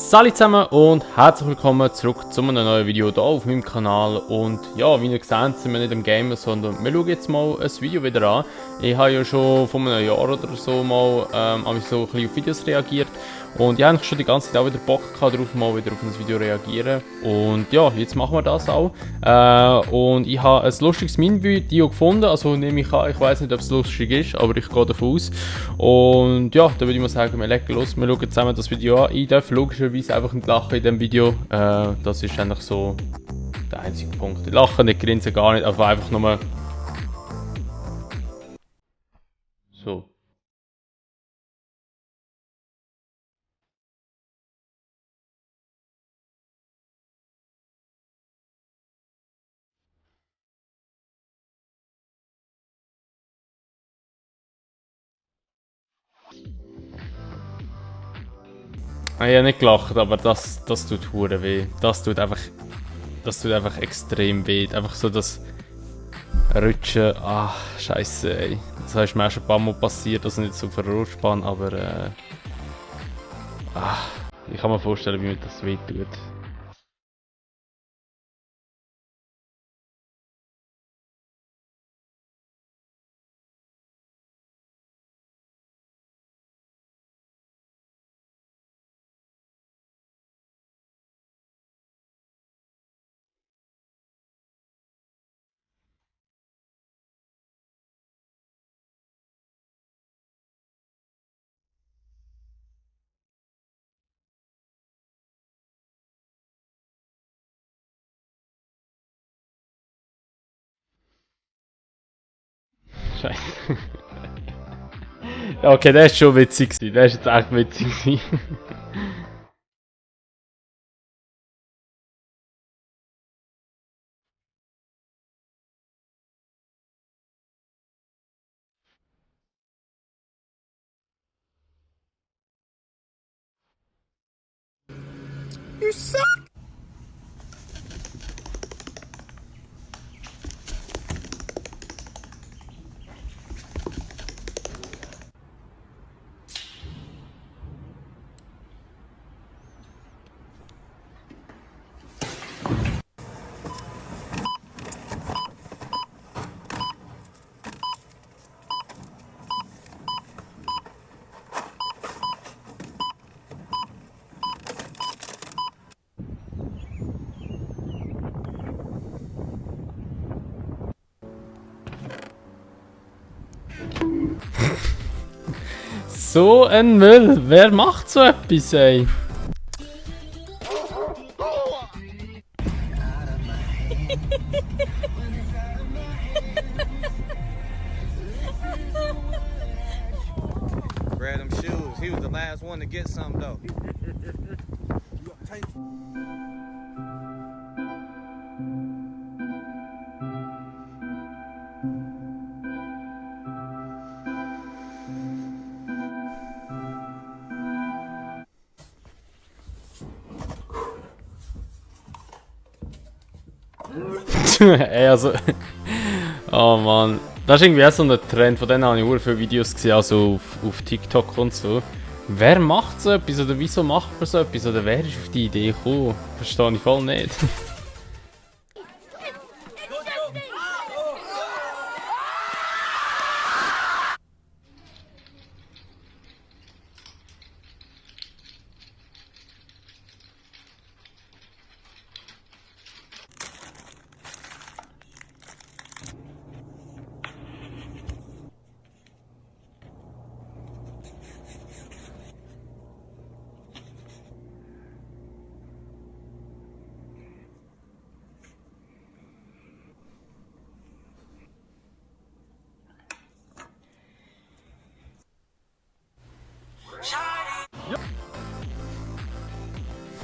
Salut zusammen und herzlich willkommen zurück zu einem neuen Video hier auf meinem Kanal. Und ja, wie ihr seht, sind wir nicht am Gamen, sondern wir schauen jetzt mal ein Video wieder an. Ich habe ja schon vor einem Jahr oder so mal so ein bisschen auf Videos reagiert. Und ich habe eigentlich schon die ganze Zeit auch wieder Bock gehabt, darauf mal wieder auf ein Video reagieren. Und ja, jetzt machen wir das auch. Und ich habe ein lustiges Meme-Video gefunden, also nehme ich an, ich weiß nicht, ob es lustig ist, aber ich gehe davon aus. Und ja, da würde ich mal sagen, wir legen los, wir schauen zusammen das Video an. Ich darf logischerweise einfach nicht lachen in diesem Video. Das ist eigentlich so der einzige Punkt. Ich lache nicht, grinsen gar nicht, aber einfach nur so. Ich habe nicht gelacht, aber das tut hure weh. Das tut einfach extrem weh. Einfach so das Rutschen. Ah, scheiße, ey. Das ist mir auch schon ein paar Mal passiert, dass ich nicht so verrutscht bin, aber ich kann mir vorstellen, wie mir das weh tut. Scheiße. Ja, okay, der ist schon witzig gewesen. Der ist jetzt echt witzig gewesen. You suck! So ein Müll. Wer macht so etwas, ey? Grab them shoes. He was the last one to get some though. Ey, also. Oh Mann. Das ist irgendwie auch so ein Trend, von denen habe ich sehr viele Videos gesehen, also auf TikTok und so. Wer macht so etwas oder wieso macht man so etwas oder wer ist auf die Idee gekommen? Verstehe ich voll nicht.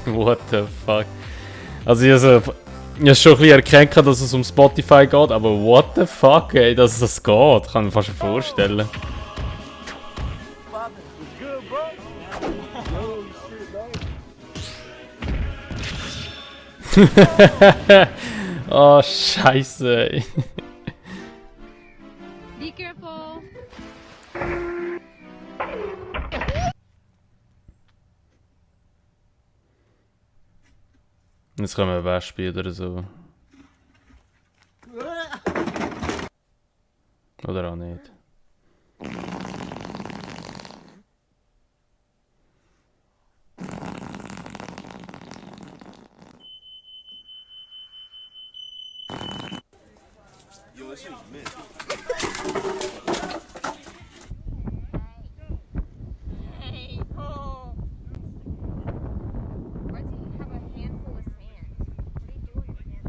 What the fuck? Also ich habe schon ein bisschen erkannt, dass es um Spotify geht, aber what the fuck, ey, dass das geht, kann ich mir fast schon vorstellen. Oh, scheiße, ey. Be careful. Jetzt können wir Wespe oder so. Oder auch nicht. Hey, oh. Why does he have a handful of sand? What are you doing with him?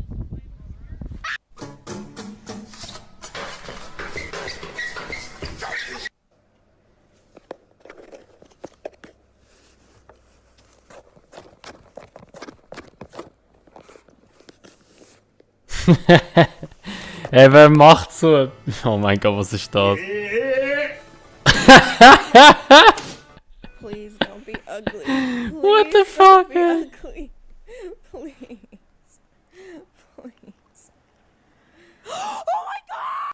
Ey, wer macht so? Oh mein Gott, was ist das? Please don't be ugly. Please What the don't fuck, be man? ugly. Please. Please. Oh my god!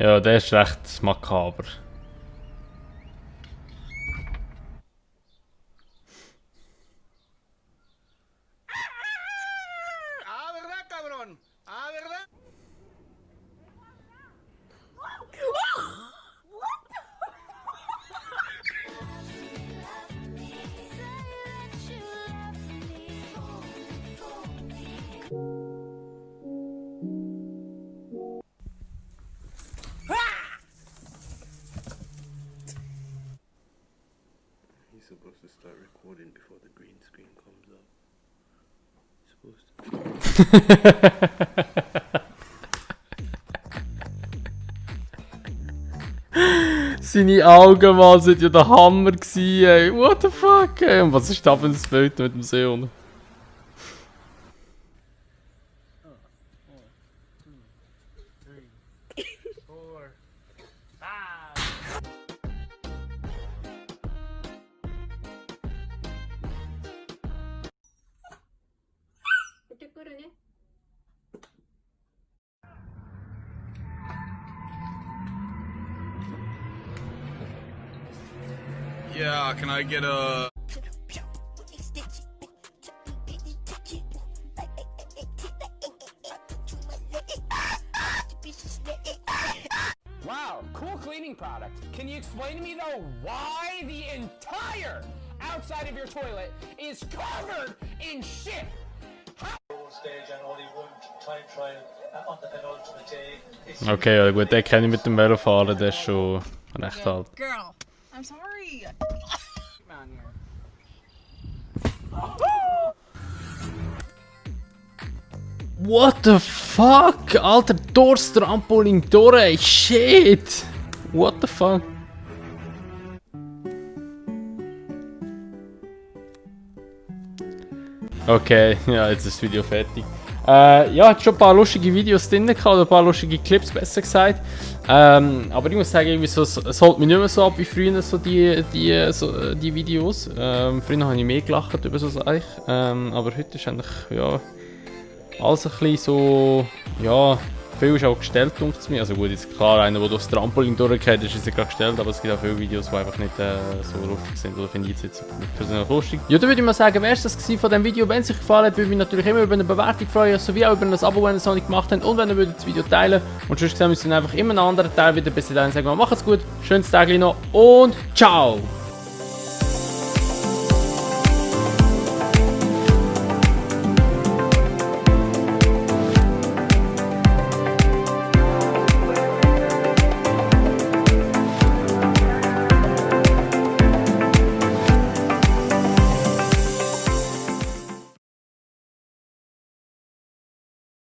Ja, der ist recht makaber. ¡Ah, verdad, cabrón! ¡Ah, verdad! He's supposed to start recording before the green screen comes up. Supposed to. Seine Augen mal sind ja der Hammer gewesen, ey. What the fuck, ey. Und was ist da für ein Bild mit dem Seon? Yeah, can I get a... Wow, cool cleaning product. Can you explain to me though why the entire outside of your toilet is covered in shit? Stage and only one time trial on the penultimate day. Okay, ja gut, den kenne ich mit dem Velofahren, der ist schon recht alt. Girl, I'm sorry. What the fuck? Alter, durchs Trampolin durch, shit! What the fuck? Okay, ja, jetzt ist das Video fertig. Ja, hat schon ein paar lustige Videos drin gehabt, oder ein paar lustige Clips, besser gesagt. Aber ich muss sagen, irgendwie so, es holt mich nicht mehr so ab wie früher, so die Videos. Früher habe ich mehr gelacht über so Sachen. Aber heute ist eigentlich, ja, alles ein bisschen so, ja, viel ist auch gestellt, denkt es mir. Also gut, jetzt klar, einer, der durchs Trampolin durchgeht, ist ja gerade gestellt, aber es gibt auch viele Videos, die einfach nicht so lustig sind, oder finde ich jetzt persönlich lustig. Ja, dann würde ich mal sagen, wäre es das gewesen von diesem Video. Wenn es euch gefallen hat, würde ich mich natürlich immer über eine Bewertung freuen, sowie auch über ein Abo, wenn ihr es noch nicht gemacht habt, und wenn ihr das Video teilen. Und sonst sehen wir uns dann einfach immer in einem anderen Teil wieder. Bis dahin sagen wir, macht's gut, schönes Tag noch und ciao!